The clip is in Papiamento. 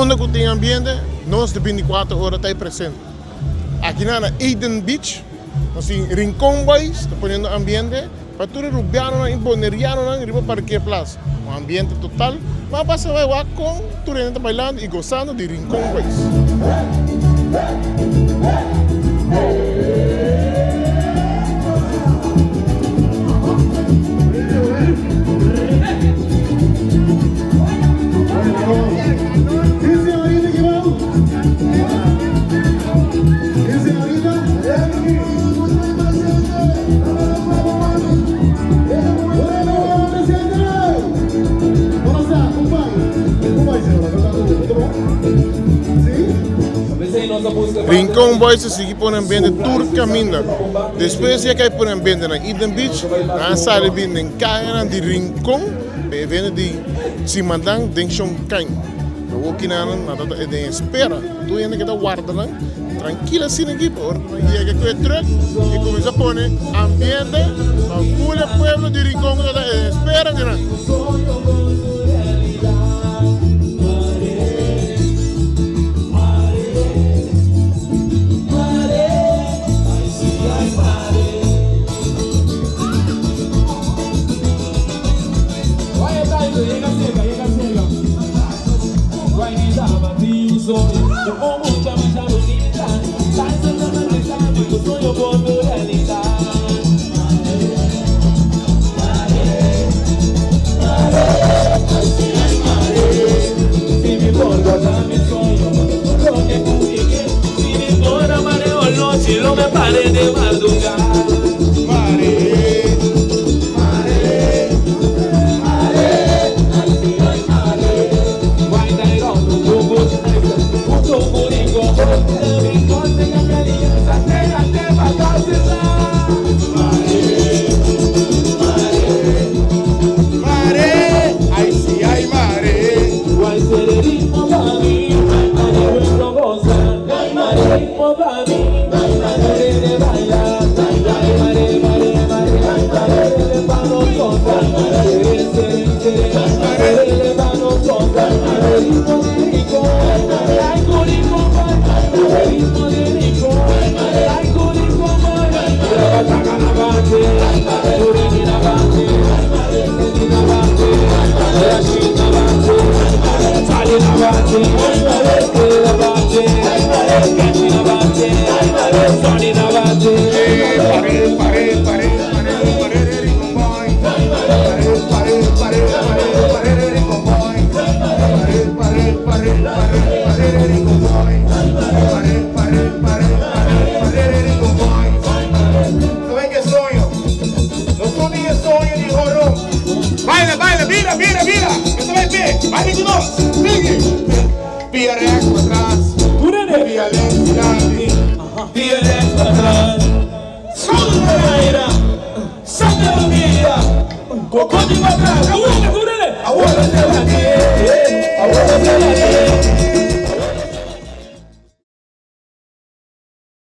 Unda ku tin ambiente, nos di bintikuater ora ta ei presente. Aki nan na Eden Beach, nos tin Rincon Boys ta poniendo ambiente pa tur e Rubianonan i Bonerianonan riba parkeerplaats. Un ambiente total. Nan a pasa bai wak kon tur hende ta bailando i gosando di Rincon Boys. Rincon Boys ta sigui pone ambiente tur caminda. Despues di a cay pone ambiente na Eden Beach, nan a sali bin den cayanan di Rincon pa e evento di Simandan den Shonkain. Awor kinanan nan ta den espera. Tur hende ke ta warda nan trankil asina aki pa ora ku nan yega ku e trùk i kuminsá pone ambiente pa ful e pueblo di Rincon ku ta den espera di nan.